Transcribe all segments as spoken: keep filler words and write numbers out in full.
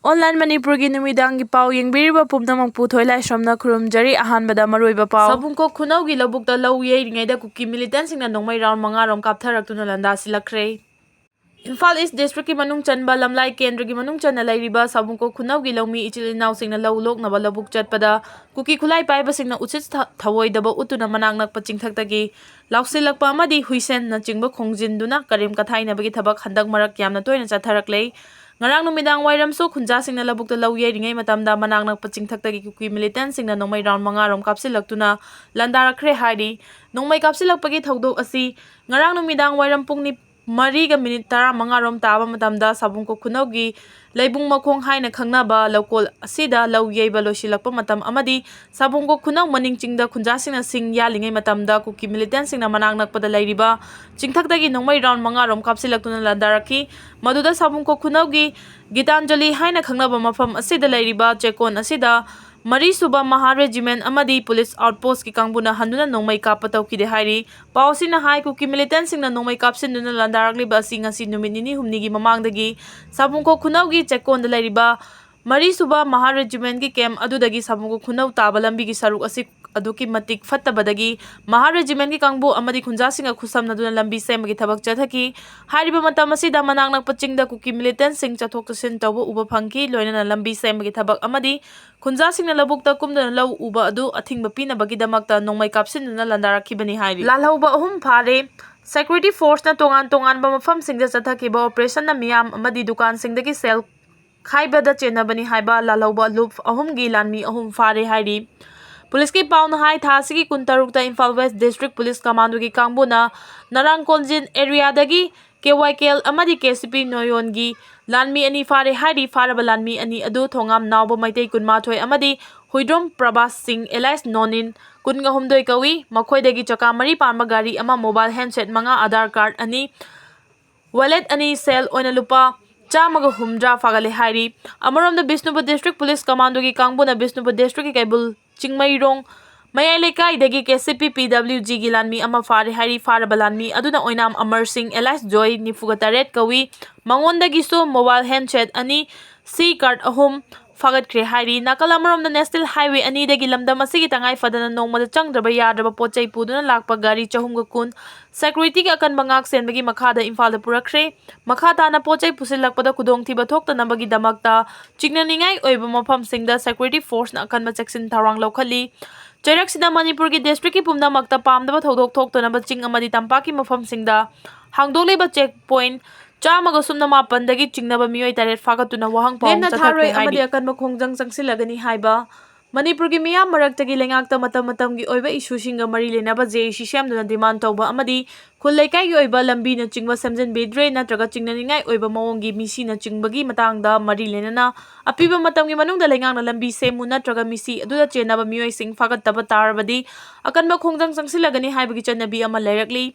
Online ꯃꯅꯤꯄꯨꯔꯒꯤ ꯅꯨꯃꯤꯗꯥꯡꯒꯤ ꯄꯥꯎ ꯌꯦꯡꯕꯤꯔꯤꯕ ꯄꯨꯝꯅꯃꯛꯄꯨ ꯊꯣꯏꯂꯥꯏꯁ꯭ꯔꯝꯅ ꯈꯨꯔꯨꯝꯖꯔꯤ꯫ ꯑꯍꯥꯟꯕꯗ ꯃꯔꯨꯑꯣꯏꯕ ꯄꯥꯎ꯫ ꯁꯥꯕꯨꯡꯈꯣꯛ ꯈꯨꯅꯧꯒꯤ ꯂꯧꯕꯨꯛꯇ ꯂꯧ ꯌꯩꯔꯤꯉꯩꯗ ꯀꯨꯀꯤ militantꯁꯤꯡꯅ ꯅꯣꯡꯃꯩ round ꯃꯉꯥꯔꯣꯝ ꯀꯥꯞꯊꯔꯛꯇꯨꯅ ꯂꯥꯟꯗꯥꯁꯤꯜꯂꯛꯈ꯭ꯔꯦ꯫ ꯏꯝꯐꯥꯜ East districtꯀꯤ ꯃꯅꯨꯡ ꯆꯟꯕ ꯂꯝꯂꯥꯏ ꯀꯦꯟꯗ꯭ꯔꯒꯤ ꯃꯅꯨꯡ ꯆꯟꯅ ꯂꯩꯔꯤꯕ ꯁꯥꯕꯨꯡꯈꯣꯛ ꯈꯨꯅꯧꯒꯤ ꯂꯧꯃꯤ ꯏꯆꯤꯜ ꯏꯅꯥꯎꯁꯤꯡꯅ ꯂꯧ ꯂꯣꯛꯅꯕ ꯂꯧꯕꯨꯛ ꯆꯠꯄꯗ ꯀꯨꯀꯤ ꯈꯨꯠꯂꯥꯏ ꯄꯥꯏꯕꯁꯤꯡꯅ ꯎꯆꯤꯠ ꯊ-, ꯊꯑꯣꯏꯗꯕ ꯎꯠꯇꯨꯅ ꯃꯅꯥꯛ ꯅꯛꯄ ꯆꯤꯡꯊꯛꯇꯒꯤ ꯂꯥꯎꯁꯤꯜꯂꯛꯄ ꯑꯃꯗꯤ ꯍꯨꯏꯁꯦꯟꯅꯆꯤꯡꯕ ꯈꯣꯡꯖꯤꯟꯗꯨꯅ ꯀꯔꯦꯝ ꯀꯊꯥꯏꯅꯕꯒꯤ ꯊꯕꯛ ꯍꯟꯗꯛ ꯃꯔꯛ ꯌꯥꯝꯅ ꯇꯣꯏꯅ ꯆꯠꯊꯔꯛꯂꯦ꯫ ꯉꯔꯥꯡ ꯅꯨꯃꯤꯗꯥꯡ ꯋꯥꯏꯔꯝꯁꯨ ꯈꯨꯟꯖꯥꯁꯤꯡꯅ ꯂꯧꯕꯨꯛꯇ ꯂꯧ ꯌꯩꯔꯤꯉꯩ ꯃꯇꯝꯗ ꯃꯅꯥꯛ ꯅꯛꯄ ꯆꯤꯡꯊꯛꯇꯒꯤ ꯀꯨꯀꯤ militantꯁꯤꯡꯅ ꯅꯣꯡꯃꯩ round ꯃꯉꯥꯔꯣꯝ ꯀꯥꯞꯁꯤꯜꯂꯛꯇꯨꯅ ꯂꯥꯟꯗꯥꯔꯛꯈ꯭ꯔꯦ ꯍꯥꯏꯔꯤ꯫ ꯅꯣꯡꯃꯩ ꯀꯥꯞꯁꯤꯜꯂꯛꯄꯒꯤ ꯊꯧꯗꯣꯛ ꯑꯁꯤ ꯉꯔꯥꯡ ꯅꯨꯃꯤꯗꯥꯡ ꯋꯥꯏꯔꯝ ꯄꯨꯡ ꯅꯤ-, ꯃꯔꯤꯒ minute ꯇꯔꯥꯃꯉꯥꯔꯣꯝ ꯇꯥꯕ ꯃꯇꯝꯗ ꯁꯥꯕꯨꯡꯈꯣꯛ ꯈꯨꯅꯧꯒꯤ ꯂꯩꯕꯨꯡ ꯃꯈꯣꯡ ꯍꯥꯏꯅ ꯈꯪꯅꯕ ꯂꯧꯀꯣꯜ ꯑꯁꯤꯗ ꯂꯧ ꯌꯩꯕ ꯂꯣꯏꯁꯤꯜꯂꯛꯄ ꯃꯇꯝ ꯑꯃꯗꯤ ꯁꯥꯕꯨꯡꯈꯣꯛ ꯈꯨꯅꯧ ꯃꯅꯤꯡ ꯆꯤꯡꯗ ꯈꯨꯟꯖꯥꯁꯤꯡꯅ ꯁꯤꯡ ꯌꯥꯜꯂꯤꯉꯩ ꯃꯇꯝꯗ ꯀꯨꯀꯤ militantꯁꯤꯡꯅ ꯃꯅꯥꯛ ꯅꯛꯄꯗ ꯂꯩꯔꯤꯕ ꯆꯤꯡꯊꯛꯇꯒꯤ ꯅꯣꯡꯃꯩ round ꯃꯉꯥꯔꯣꯝ ꯀꯥꯞꯁꯤꯜꯂꯛꯇꯨꯅ ꯂꯥꯟꯗꯥꯔꯛꯈꯤ꯫ ꯃꯗꯨꯗ ꯁꯥꯕꯨꯡꯈꯣꯛ ꯈꯨꯅꯧꯒꯤ ꯒꯤꯇꯥꯟꯖꯂꯤ ꯍꯥꯏꯅ ꯈꯪꯅꯕ ꯃꯐꯝ ꯑꯁꯤꯗ ꯂꯩꯔꯤꯕ ꯆꯦꯛꯀꯣꯟ ꯑꯁꯤꯗ ꯃꯔꯤꯁꯨꯕ ꯃꯍꯥ regiment ꯑꯃꯗꯤ police outpostꯀꯤ ꯀꯥꯡꯕꯨꯅ ꯍꯟꯗꯨꯅ ꯅꯣꯡꯃꯩ ꯀꯥꯞꯄ ꯇꯧꯈꯤꯗꯦ ꯍꯥꯏꯔꯤ꯫ ꯄꯥꯎ ꯑꯁꯤꯅ ꯍꯥꯏ, ꯀꯨꯀꯤ militantꯁꯤꯡꯅ ꯅꯣꯡꯃꯩ ꯀꯥꯞꯁꯤꯟꯗꯨꯅ ꯂꯥꯟꯗꯥꯔꯛꯂꯤꯕ ꯑꯁꯤ ꯉꯁꯤ ꯅꯨꯃꯤꯠ ꯅꯤꯅꯤ ꯍꯨꯝꯅꯤꯒꯤ ꯃꯃꯥꯡꯗꯒꯤ ꯁꯥꯕꯨꯡꯈꯣꯛ ꯈꯨꯅꯧꯒꯤ ꯆꯦꯛꯀꯣꯟꯗ ꯂꯩꯔꯤꯕ ꯃꯔꯤꯁꯨꯕ ꯃꯍꯥ regiment camp ꯑꯗꯨꯗꯒꯤ ꯁꯥꯕꯨꯡꯈꯣꯛ ꯈꯨꯅꯧ ꯇꯥꯕ ꯂꯝꯕꯤꯒꯤ ꯁꯔꯨꯛ ꯑꯁꯤ ꯑꯗꯨꯛꯀꯤ ꯃꯇꯤꯛ ꯐꯠꯇꯕꯗꯒꯤ ꯃꯍꯥ regiment ꯀꯥꯡꯕꯨ ꯑꯃꯗꯤ ꯈꯨꯟꯖꯥꯁꯤꯡꯒ ꯈꯨꯠꯁꯝꯅꯗꯨꯅ ꯂꯝꯕꯤ ꯁꯦꯝꯕꯒꯤ ꯊꯕꯛ ꯆꯠꯊꯈꯤ꯫ ꯍꯥꯏꯔꯤꯕ ꯃꯇꯝ ꯑꯁꯤꯗ ꯃꯅꯥꯛ ꯅꯛꯄ ꯆꯤꯡꯗ ꯀꯨꯀꯤ militantꯁꯤꯡ ꯆꯠꯊꯣꯛ ꯆꯠꯁꯤꯟ ꯇꯧꯕ ꯎꯕ ꯐꯪꯈꯤ꯫ ꯂꯣꯏꯅꯅ ꯂꯝꯕꯤ ꯁꯦꯝꯕꯒꯤ ꯊꯕꯛ ꯑꯃꯗꯤ ꯈꯨꯟꯖꯥꯁꯤꯡꯅ ꯂꯧꯕꯨꯛꯇ ꯀꯨꯝꯗꯨꯅ ꯂꯧ ꯎꯕ ꯑꯗꯨ ꯑꯊꯤꯡꯕ ꯄꯤꯅꯕꯒꯤꯗꯃꯛꯇ ꯅꯣꯡꯃꯩ ꯀꯥꯞꯁꯤꯟꯗꯨꯅ ꯂꯥꯟꯗꯥꯔꯛꯈꯤꯕꯅꯤ ꯍꯥꯏꯔꯤ꯫ ꯂꯥꯜꯍꯧꯕ ꯑꯍꯨꯝ ꯐꯥꯔꯦ꯫ Security forceꯅ ꯇꯣꯉꯥꯟ ꯇꯣꯉꯥꯟꯕ ꯃꯐꯝꯁꯤꯡꯗ ꯆꯠꯊꯈꯤꯕ operationꯅ ꯃꯤꯌꯥꯝ ꯑꯃꯗꯤ ꯗꯨꯀꯥꯟꯁꯤꯡꯗꯒꯤ ꯁꯦꯜ ꯈꯥꯏꯕꯗ ꯆꯦꯟꯅꯕꯅꯤ ꯍꯥꯏꯕ ꯂꯥꯜꯍꯧꯕ ꯂꯨꯞ ꯑꯍꯨꯝꯒꯤ ꯂꯥꯟꯃꯤ ꯑꯍꯨꯝ ꯐꯥꯔꯦ ꯍꯥꯏꯔꯤ꯫ Policeꯀꯤ ꯄꯥꯎꯅ ꯍꯥꯏ, ꯊꯥ ꯑꯁꯤꯒꯤ ꯀꯨꯟꯇꯔꯨꯛꯇ ꯏꯝꯐꯥꯜ West District Police Commandoꯒꯤ ꯀꯥꯡꯕꯨꯅ ꯅꯔꯥꯡ ꯀꯣꯟꯖꯤꯟ areaꯗꯒꯤ KYKL ꯑꯃꯗꯤ KCP ꯅꯣꯌꯣꯟꯒꯤ ꯂꯥꯟꯃꯤ ꯑꯅꯤ ꯐꯥꯔꯦ ꯍꯥꯏꯔꯤ꯫ ꯐꯥꯔꯕ ꯂꯥꯟꯃꯤ ꯑꯅꯤ ꯑꯗꯨ ꯊꯣꯉꯥꯝ ꯅꯥꯎꯕ ꯃꯩꯇꯩ ꯀꯨꯟꯃꯥꯊꯣꯏ ꯑꯃꯗꯤ ꯍꯨꯏꯗ꯭ꯔꯣꯝ ꯄ꯭ꯔꯚꯥꯁ ꯁꯤꯡ alias ꯅꯣꯅꯤꯟ ꯀꯨꯟꯒ ꯍꯨꯝꯗꯣꯏ ꯀꯧꯏ꯫ ꯃꯈꯣꯏꯗꯒꯤ ꯆꯀꯥ ꯃꯔꯤ ꯄꯥꯟꯕ ꯒꯥꯔꯤ ꯑꯃ, mobile handset ꯃꯉꯥ, Aadhaar card ꯑꯅꯤ, wallet ꯑꯅꯤ, ꯁꯦꯜ ꯑꯣꯏꯅ ꯂꯨꯄꯥ ꯆꯥꯝꯃꯒ ꯍꯨꯝꯗ꯭ꯔꯥ ꯐꯥꯒꯠꯂꯦ ꯍꯥꯏꯔꯤ꯫ ꯑꯃꯔꯣꯝꯗ ꯕꯤꯁꯅꯨꯄꯨꯔ District Police Commandoꯒꯤ ꯀꯥꯡꯕꯨꯅ ꯕꯤꯁꯅꯨꯄꯨꯔ Districtꯀꯤ ꯀꯩꯕꯨꯜ ꯆꯤꯡꯃꯩꯔꯣꯡ ꯃꯌꯥꯏ ꯂꯩꯀꯥꯏꯗꯒꯤ KCP PWGꯒꯤ ꯂꯥꯟꯃꯤ ꯑꯃ ꯐꯥꯔꯦ ꯍꯥꯏꯔꯤ꯫ ꯐꯥꯔꯕ ꯂꯥꯟꯃꯤ ꯑꯗꯨꯅ ꯑꯣꯏꯅꯥꯝ ꯑꯃꯔ ꯁꯤꯡ alias ꯖꯣꯏ, ꯅꯤꯐꯨꯒ ꯇꯔꯦꯠ ꯀꯧꯏ꯫ ꯃꯉꯣꯟꯗꯒꯤꯁꯨ mobile handset ꯑꯅꯤ, ꯁꯤ ꯀꯥꯔꯠ ꯑꯍꯨꯝ ꯐꯥꯒꯠꯈ꯭ꯔꯦ ꯍꯥꯏꯔꯤ꯫ ꯅꯥꯀꯜ ꯑꯃꯔꯣꯝꯗ ꯅꯦꯁꯅꯦꯜ ꯍꯥꯏꯋꯦ ꯑꯅꯤꯗꯒꯤ ꯂꯝꯗꯝ ꯑꯁꯤꯒꯤ ꯇꯉꯥꯏ ꯐꯗꯅ ꯅꯣꯡꯃꯗ ꯆꯪꯗ꯭ꯔꯕ ꯌꯥꯗ꯭ꯔꯕ ꯄꯣꯠ ꯆꯩ ꯄꯨꯗꯨꯅ ꯂꯥꯛꯄ ꯒꯥꯔꯤ ꯆꯍꯨꯝꯒ ꯀꯨꯟ, ꯁꯦꯀ꯭ꯌꯨꯔꯤꯇꯤꯒꯤ ꯑꯀꯟꯕ ꯉꯥꯛ ꯁꯦꯟꯕꯒꯤ ꯃꯈꯥꯗ ꯏꯝꯐꯥꯜꯗ ꯄꯨꯔꯛꯈ꯭ꯔꯦ꯫ ꯃꯈꯥ ꯇꯥꯅ ꯄꯣꯠ ꯆꯩ ꯄꯨꯁꯤꯜꯂꯛꯄꯗ ꯈꯨꯗꯣꯡꯊꯤꯕ ꯊꯣꯛꯇꯅꯕꯒꯤꯗꯃꯛꯇ ꯆꯤꯡꯅꯅꯤꯡꯉꯥꯏ ꯑꯣꯏꯕ ꯃꯐꯝꯁꯤꯡꯗ ꯁꯦꯀ꯭ꯌꯨꯔꯤꯇꯤ ꯐꯣꯔꯁꯅ ꯑꯀꯟꯕ ꯆꯦꯛꯁꯤꯟ ꯊꯧꯔꯥꯡ ꯂꯧꯈꯠꯂꯤ꯫ ꯆꯩꯔꯛꯁꯤꯗ ꯃꯅꯤꯄꯨꯔꯒꯤ ꯗꯤꯁꯇ꯭ꯔꯤꯛꯀꯤ ꯄꯨꯝꯅꯃꯛꯇ ꯄꯥꯝꯗꯕ ꯊꯧꯗꯣꯛ ꯊꯣꯛꯇꯅꯕ ꯆꯤꯡ ꯑꯃꯗꯤ ꯇꯝꯄꯥꯛꯀꯤ ꯃꯐꯝꯁꯤꯡꯗ ꯍꯥꯡꯗꯣꯛꯂꯤꯕ ꯆꯦꯛ ꯄꯣꯏꯟꯠ ꯆꯥꯝꯃꯒ ꯁꯨꯞꯅ ꯃꯥꯄꯟꯗꯒꯤ ꯆꯤꯡꯅꯕ ꯃꯤꯑꯣꯏ ꯇꯔꯦꯠ ꯐꯥꯒꯠꯇꯨꯅ ꯋꯥꯍꯪ ꯄꯥꯎ ꯂꯦꯝꯅ ꯆꯠꯊꯈ꯭ꯔꯦ ꯊꯥꯔꯣꯏ ꯍꯥꯏꯔꯤ꯫ ꯑꯃꯗꯤ ꯑꯀꯟꯕ ꯈꯣꯡꯖꯪ ꯆꯪꯁꯤꯜꯂꯒꯅꯤ ꯍꯥꯏꯕ꯫ ꯃꯅꯤꯄꯨꯔꯒꯤ ꯃꯤꯌꯥꯝ ꯃꯔꯛꯇꯒꯤ ꯂꯩꯉꯥꯛꯇ ꯃꯇꯝ ꯃꯇꯝꯒꯤ ꯑꯣꯏꯕ ꯏꯁꯨꯁꯤꯡꯒ ꯃꯔꯤ ꯂꯩꯅꯕ ꯖꯦ ꯑꯦ ꯁꯤ ꯁꯦꯝꯗꯨꯅ ꯗꯤꯃꯥꯟ ꯇꯧꯕ ꯑꯃꯗꯤ ꯈꯨꯜ ꯂꯩꯀꯥꯏꯒꯤ ꯑꯣꯏꯕ ꯂꯝꯕꯤꯅꯆꯤꯡꯕ ꯁꯦꯝꯖꯤꯟꯕꯤꯗ꯭ꯔꯦ ꯅꯠꯇ꯭ꯔꯒ ꯆꯤꯡꯅꯅꯤꯡꯉꯥꯏ ꯑꯣꯏꯕ ꯃꯑꯣꯡꯒꯤ ꯃꯤꯁꯤꯅꯆꯤꯡꯕꯒꯤ ꯃꯇꯥꯡꯗ ꯃꯔꯤ ꯂꯩꯅꯅ ꯑꯄꯤꯕ ꯃꯇꯝꯒꯤ ꯃꯅꯨꯡꯗ ꯂꯩꯉꯥꯛꯅ ꯂꯝꯕꯤ ꯁꯦꯝꯃꯨ ꯅꯠꯇ꯭ꯔꯒ ꯃꯤꯁꯤ ꯑꯗꯨꯗ ꯆꯦꯟꯅꯕ ꯃꯤꯑꯣꯏꯁꯤꯡ ꯐꯥꯒꯠꯇꯕ ꯇꯥꯔꯕꯗꯤ ꯑꯀꯟꯕ ꯈꯣꯡꯖꯪ ꯆꯪꯁꯤꯜꯂꯒꯅꯤ ꯍꯥꯏꯕꯒꯤ ꯆꯠꯅꯕꯤ ꯑꯃ ꯂꯩꯔꯛꯂꯤ꯫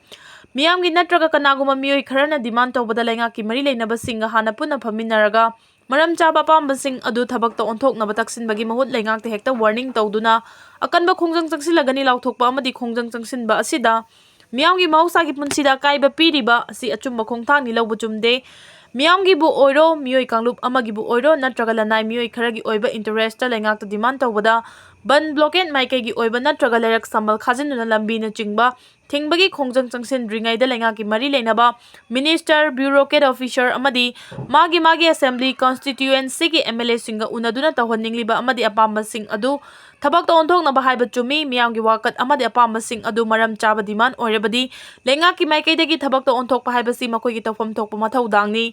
ꯃꯤꯌꯥꯝꯒꯤ ꯅꯠꯇ꯭ꯔꯒ ꯀꯅꯥꯒꯨꯝꯕ ꯃꯤꯑꯣꯏ ꯈꯔꯅ ꯗꯤꯃꯥꯟ ꯇꯧꯕꯗ ꯂꯩꯉꯥꯛꯀꯤ ꯃꯔꯤ ꯂꯩꯅꯕꯁꯤꯡꯒ ꯍꯥꯟꯅ ꯄꯨꯟꯅ ꯐꯝꯃꯤꯟꯅꯔꯒ ꯃꯔꯝ ꯆꯥꯕ ꯑꯄꯥꯝꯕꯁꯤꯡ ꯑꯗꯨ ꯊꯕꯛꯇ ꯑꯣꯟꯊꯣꯛꯅꯕ ꯇꯛꯁꯤꯟꯕꯒꯤ ꯃꯍꯨꯠ ꯂꯩꯉꯥꯛꯇ ꯍꯦꯛꯇ ꯋꯥꯔꯅꯤꯡ ꯇꯧꯗꯨꯅ ꯑꯀꯟꯕ ꯈꯣꯡꯖꯪ ꯆꯪꯁꯤꯜꯂꯒꯅꯤ ꯂꯥꯎꯊꯣꯛꯄ ꯑꯃꯗꯤ ꯈꯣꯡꯖꯪ ꯆꯪꯁꯤꯟꯕ ꯑꯁꯤꯗ ꯃꯤꯌꯥꯝꯒꯤ ꯃꯍꯧꯁꯥꯒꯤ ꯄꯨꯟꯁꯤꯗ ꯑꯀꯥꯏꯕ ꯄꯤꯔꯤꯕ ꯑꯁꯤ ꯑꯆꯨꯝꯕ ꯈꯣꯡꯊꯥꯡꯅꯤ ꯂꯧꯕ ꯆꯨꯝꯗꯦ꯫ ꯃꯤꯌꯥꯝꯒꯤꯕꯨ ꯑꯣꯏꯔꯣ, ꯃꯤꯑꯣꯏ ꯀꯥꯡꯂꯨꯞ ꯑꯃꯒꯤꯕꯨ ꯑꯣꯏꯔꯣ, ꯅꯠꯇ꯭ꯔꯒ ꯂꯅꯥꯏ ꯃꯤꯑꯣꯏ ꯈꯔꯒꯤ ꯑꯣꯏꯕ ꯏꯟꯇꯔꯦꯁꯇ ꯂꯩꯉꯥꯛꯇ ꯗꯤꯃꯥꯟ ꯇꯧꯕꯗ ꯕꯟ ꯕ꯭ꯂꯣꯀꯦꯠ ꯃꯥꯏꯀꯩꯒꯤ ꯑꯣꯏꯕ ꯅꯠꯇ꯭ꯔꯒ ꯂꯩꯔꯛ ꯁꯝꯕꯜ ꯈꯥꯖꯤꯟꯗꯨꯅ ꯂꯝꯕꯤꯅꯆꯤꯡꯕ ꯊꯤꯡꯕꯒꯤ ꯈꯣꯡꯖꯪ ꯆꯪꯁꯤꯟꯗ꯭ꯔꯤꯉꯩꯗ ꯂꯩꯉꯥꯛꯀꯤ ꯃꯔꯤ ꯂꯩꯅꯕ ꯃꯤꯅꯤꯁꯇꯔ, ꯕ꯭ꯌꯨꯔꯣꯀ꯭ꯔꯦꯠ ꯑꯣꯐꯤꯁꯔ ꯑꯃꯗꯤ ꯃꯥꯒꯤ ꯃꯥꯒꯤ ꯑꯦꯁꯦꯝꯕ꯭ꯂꯤ ꯀꯟꯁꯇꯤꯇ꯭ꯌꯨꯑꯦꯟꯁꯤꯒꯤ ꯑꯦꯝ ꯑꯦꯜ ꯑꯦꯁꯤꯡꯒ ꯎꯅꯗꯨꯅ ꯇꯧꯍꯟꯅꯤꯡꯂꯤꯕ ꯑꯃꯗꯤ ꯑꯄꯥꯝꯕꯁꯤꯡ ꯑꯗꯨ ꯊꯕꯛꯇ ꯑꯣꯟꯊꯣꯛꯅꯕ ꯍꯥꯏꯕ ꯆꯨꯝꯃꯤ꯫ ꯃꯤꯌꯥꯝꯒꯤ ꯋꯥꯀꯠ ꯑꯃꯗꯤ ꯑꯄꯥꯝꯕꯁꯤꯡ ꯑꯗꯨ ꯃꯔꯝ ꯆꯥꯕ ꯗꯤꯃꯥꯟ ꯑꯣꯏꯔꯕꯗꯤ ꯂꯩꯉꯥꯛꯀꯤ ꯃꯥꯏꯀꯩꯗꯒꯤ ꯊꯕꯛꯇ ꯑꯣꯟꯊꯣꯛꯄ ꯍꯥꯏꯕꯁꯤ ꯃꯈꯣꯏꯒꯤ ꯇꯧꯐꯝ ꯊꯣꯛꯄ ꯃꯊꯧꯗꯥꯡꯅꯤ꯫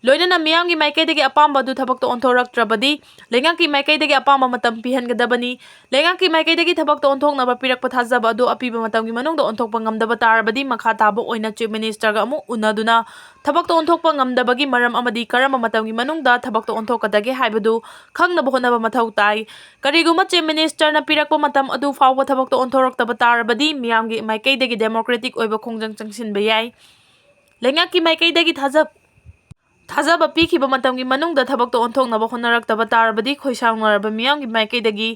ꯂꯣꯏꯅꯅ ꯃꯤꯌꯥꯝꯒꯤ ꯃꯥꯏꯀꯩꯗꯒꯤ ꯑꯄꯥꯝꯕ ꯑꯗꯨ ꯊꯕꯛꯇ ꯑꯣꯟꯊꯣꯔꯛꯇ꯭ꯔꯕꯗꯤ ꯂꯩꯉꯥꯛꯀꯤ ꯃꯥꯏꯀꯩꯗꯒꯤ ꯑꯄꯥꯝꯕ ꯃꯇꯝ ꯄꯤꯍꯟꯒꯗꯕꯅꯤ꯫ ꯂꯩꯉꯥꯛꯀꯤ ꯃꯥꯏꯀꯩꯗꯒꯤ ꯊꯕꯛꯇ ꯑꯣꯟꯊꯣꯛꯅꯕ ꯄꯤꯔꯛꯄ ꯊꯥꯖꯕ ꯑꯗꯨ ꯑꯄꯤꯕ ꯃꯇꯝꯒꯤ ꯃꯅꯨꯡꯗ ꯑꯣꯟꯊꯣꯛꯄ ꯉꯝꯗꯕ ꯇꯥꯔꯕꯗꯤ ꯃꯈꯥ ꯇꯥꯕ ꯑꯣꯏꯅ ꯆꯤꯐ ꯃꯤꯅꯤꯁꯇꯔꯒ ꯑꯃꯨꯛ ꯎꯅꯗꯨꯅ ꯊꯕꯛꯇ ꯑꯣꯟꯊꯣꯛꯄ ꯉꯝꯗꯕꯒꯤ ꯃꯔꯝ ꯑꯃꯗꯤ ꯀꯔꯝꯕ ꯃꯇꯝꯒꯤ ꯃꯅꯨꯡꯗ ꯊꯕꯛꯇ ꯑꯣꯟꯊꯣꯛꯀꯗꯒꯦ ꯍꯥꯏꯕꯗꯨ ꯈꯪꯅꯕ ꯍꯣꯠꯅꯕ ꯃꯊꯧ ꯇꯥꯏ꯫ ꯀꯔꯤꯒꯨꯝꯕ ꯆꯤꯐ ꯃꯤꯅꯤꯁꯇꯔꯅ ꯄꯤꯔꯛꯄ ꯃꯇꯝ ꯑꯗꯨ ꯐꯥꯎꯕ ꯊꯕꯛꯇ ꯑꯣꯟꯊꯣꯔꯛꯇꯕ ꯇꯥꯔꯕꯗꯤ ꯃꯤꯌꯥꯝꯒꯤ ꯃꯥꯏꯀꯩꯗꯒꯤ ꯗꯦꯃꯣꯀ꯭ꯔꯦꯇꯤꯛ ꯑꯣꯏꯕ ꯈꯣꯡꯖꯪ ꯆꯪꯁꯤꯟꯕ ꯌꯥꯏ꯫ ꯂꯩꯉꯥꯛꯀꯤ ꯃꯥꯏꯀꯩꯗꯒꯤ ꯊꯥꯖ-, ꯊꯥꯖꯕ ꯄꯤꯈꯤꯕ ꯃꯇꯝꯒꯤ ꯃꯅꯨꯡꯗ ꯊꯕꯛꯇ ꯑꯣꯟꯊꯣꯛꯅꯕ ꯍꯣꯠꯅꯔꯛꯇꯕ ꯇꯥꯔꯕꯗꯤ ꯈꯣꯏꯁꯥꯎꯅꯔꯕ ꯃꯤꯌꯥꯝꯒꯤ ꯃꯥꯏꯀꯩꯗꯒꯤ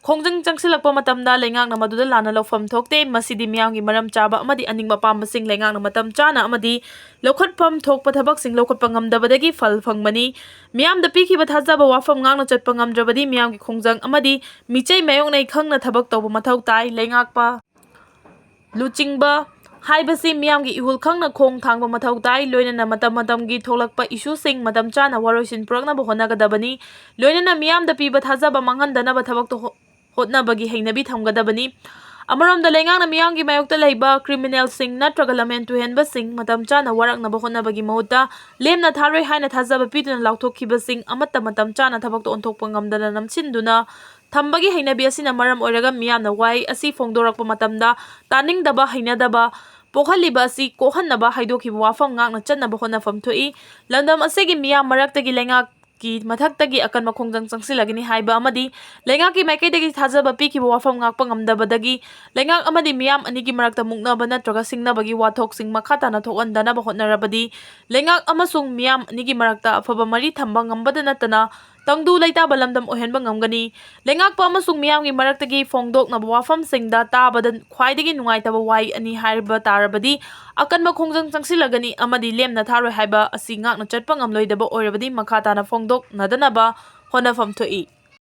ꯈꯣꯡꯖꯪ ꯆꯪꯁꯤꯜꯂꯛꯄ ꯃꯇꯝꯗ ꯂꯩꯉꯥꯛꯅ ꯃꯗꯨꯗ ꯂꯥꯟꯅ ꯂꯧꯐꯝ ꯊꯣꯛꯇꯦ꯫ ꯃꯁꯤꯗꯤ ꯃꯤꯌꯥꯝꯒꯤ ꯃꯔꯝ ꯆꯥꯕ ꯑꯃꯗꯤ ꯑꯅꯤꯡꯕ ꯑꯄꯥꯝꯕꯁꯤꯡ ꯂꯩꯉꯥꯛꯅ ꯃꯇꯝ ꯆꯥꯅ ꯑꯃꯗꯤ ꯂꯧꯈꯠꯐꯝ ꯊꯣꯛꯄ ꯊꯕꯛꯁꯤꯡ ꯂꯧꯈꯠꯄ ꯉꯝꯗꯕꯗꯒꯤ ꯐꯜ ꯐꯪꯕꯅꯤ꯫ ꯃꯤꯌꯥꯝꯗ ꯄꯤꯈꯤꯕ ꯊꯥꯖꯕ ꯋꯥꯐꯝ ꯉꯥꯛꯅ ꯆꯠꯄ ꯉꯝꯗ꯭ꯔꯕꯗꯤ ꯃꯤꯌꯥꯝꯒꯤ ꯈꯣꯡꯖꯪ ꯑꯃꯗꯤ ꯃꯤꯆꯩ ꯃꯥꯌꯣꯛꯅꯩ ꯈꯪꯅ ꯊꯕꯛ ꯇꯧꯕ ꯃꯊꯧ ꯇꯥꯏ꯫ ꯂꯩꯉꯥꯛꯄ ꯂꯨꯆꯤꯡꯕ ꯍꯥꯏꯕꯁꯤ ꯃꯤꯌꯥꯝꯒꯤ ꯏꯍꯨꯜ ꯈꯪꯅ ꯈꯣꯡ ꯊꯥꯡꯕ ꯃꯊꯧ ꯇꯥꯏ꯫ ꯂꯣꯏꯅꯅ ꯃꯇꯝ ꯃꯇꯝꯒꯤ ꯊꯣꯛꯂꯛꯄ ꯏꯁꯨꯁꯤꯡ ꯃꯇꯝ ꯆꯥꯅ ꯋꯥꯔꯣꯏꯁꯤꯟ ꯄꯨꯔꯛꯅꯕ ꯍꯣꯠꯅꯒꯗꯕꯅꯤ꯫ ꯂꯣꯏꯅꯅ ꯃꯤꯌꯥꯝꯗ ꯄꯤꯕ ꯊꯥꯖꯕ ꯃꯥꯡꯍꯟꯗꯅꯕ ꯊꯕꯛꯇ ꯍꯣ-, ꯍꯣꯠꯅꯕꯒꯤ ꯍꯩꯅꯕꯤ ꯊꯝꯒꯗꯕꯅꯤ꯫ ꯑꯃꯔꯣꯝꯗ ꯂꯩꯉꯥꯛꯅ ꯃꯤꯌꯥꯝꯒꯤ ꯃꯥꯌꯣꯛꯇ ꯂꯩꯕ ꯀ꯭ꯔꯤꯃꯤꯅꯦꯜꯁꯤꯡ ꯅꯠꯇ꯭ꯔꯒ ꯂꯝꯍꯦꯟ ꯇꯨꯍꯦꯟꯕꯁꯤꯡ ꯃꯇꯝ ꯆꯥꯅ ꯋꯥꯔꯛꯅꯕ ꯍꯣꯠꯅꯕꯒꯤ ꯃꯍꯨꯠꯇ ꯂꯦꯝꯅ ꯊꯥꯔꯣꯏ ꯍꯥꯏꯅ ꯊꯥꯖꯕ ꯄꯤꯗꯨꯅ ꯂꯥꯎꯊꯣꯛꯈꯤꯕꯁꯤꯡ ꯑꯃꯠꯇ ꯃꯇꯝ ꯆꯥꯅ ꯊꯕꯛꯇ ꯑꯣꯟꯊꯣꯛꯄ ꯉꯝꯗꯅ ꯅꯝꯁꯤꯟꯗꯨꯅ ꯊꯝꯕꯒꯤ ꯍꯩꯅꯕꯤ ꯑꯁꯤꯅ ꯃꯔꯝ ꯑꯣꯏꯔꯒ ꯃꯤꯌꯥꯝꯅ ꯋꯥꯍꯩ ꯑꯁꯤ ꯐꯣꯡꯗꯣꯔꯛꯄ ꯃꯇꯝꯗ ꯇꯥꯅꯤꯡꯗꯕ, ꯍꯩꯅꯗꯕ ꯄꯣꯛꯍꯜꯂꯤꯕ ꯑꯁꯤ ꯀꯣꯛꯍꯟꯅꯕ ꯍꯥꯏꯗꯣꯛꯈꯤꯕ ꯋꯥꯐꯝ ꯉꯥꯛꯅ ꯆꯠꯅꯕ ꯍꯣꯠꯅꯐꯝ ꯊꯣꯛꯏ꯫ ꯂꯝꯗꯝ ꯑꯁꯤꯒꯤ ꯃꯤꯌꯥꯝ ꯃꯔꯛꯇꯒꯤ ꯂꯩꯉꯥꯛꯀꯤ ꯃꯊꯛꯇꯒꯤ ꯑꯀꯟꯕ ꯈꯣꯡꯖꯪ ꯆꯪꯁꯤꯜꯂꯒꯅꯤ ꯍꯥꯏꯕ ꯑꯃꯗꯤ ꯂꯩꯉꯥꯛꯀꯤ ꯃꯥꯏꯀꯩꯗꯒꯤ ꯊꯥꯖꯕ ꯄꯤꯈꯤꯕ ꯋꯥꯐꯝ ꯉꯥꯛꯄ ꯉꯝꯗꯕꯗꯒꯤ ꯂꯩꯉꯥꯛ ꯑꯃꯗꯤ ꯃꯤꯌꯥꯝ ꯑꯅꯤꯒꯤ ꯃꯔꯛꯇ ꯃꯨꯛꯅꯕ ꯅꯠꯇ꯭ꯔꯒ ꯁꯤꯡꯅꯕꯒꯤ ꯋꯥꯊꯣꯛꯁꯤꯡ ꯃꯈꯥ ꯇꯥꯅ ꯊꯣꯛꯍꯟꯗꯅꯕ ꯍꯣꯠꯅꯔꯕꯗꯤ ꯂꯩꯉꯥꯛ ꯑꯃꯁꯨꯡ ꯃꯤꯌꯥꯝ ꯑꯅꯤꯒꯤ ꯃꯔꯛꯇ ꯑꯐꯕ ꯃꯔꯤ ꯊꯝꯕ ꯉꯝꯕꯗ ꯅꯠꯇꯅ ꯇꯪꯗꯨ ꯂꯩꯇꯥꯕ ꯂꯝꯗꯝ ꯑꯣꯏꯍꯟꯕ ꯉꯝꯒꯅꯤ꯫ ꯂꯩꯉꯥꯛꯄ ꯑꯃꯁꯨꯡ ꯃꯤꯌꯥꯝꯒꯤ ꯃꯔꯛꯇꯒꯤ ꯐꯣꯡꯗꯣꯛꯅꯕ ꯋꯥꯐꯝꯁꯤꯡꯗ ꯇꯥꯕꯗ ꯈ꯭ꯋꯥꯏꯗꯒꯤ ꯅꯨꯡꯉꯥꯏꯇꯕ ꯋꯥꯍꯩ ꯑꯅꯤ ꯍꯥꯏꯔꯕ ꯇꯥꯔꯕꯗꯤ ꯑꯀꯟꯕ ꯈꯣꯡꯖꯪ ꯆꯪꯁꯤꯜꯂꯒꯅꯤ ꯑꯃꯗꯤ ꯂꯦꯝꯅ ꯊꯥꯔꯣꯏ ꯍꯥꯏꯕ ꯑꯁꯤ ꯉꯥꯛꯅ ꯆꯠꯄ ꯉꯝꯂꯣꯏꯗꯕ ꯑꯣꯏꯔꯕꯗꯤ ꯃꯈꯥ ꯇꯥꯅ ꯐꯣꯡꯗꯣꯛꯅꯗꯅꯕ ꯍꯣꯠꯅꯐꯝ ꯊꯣꯛꯏ꯫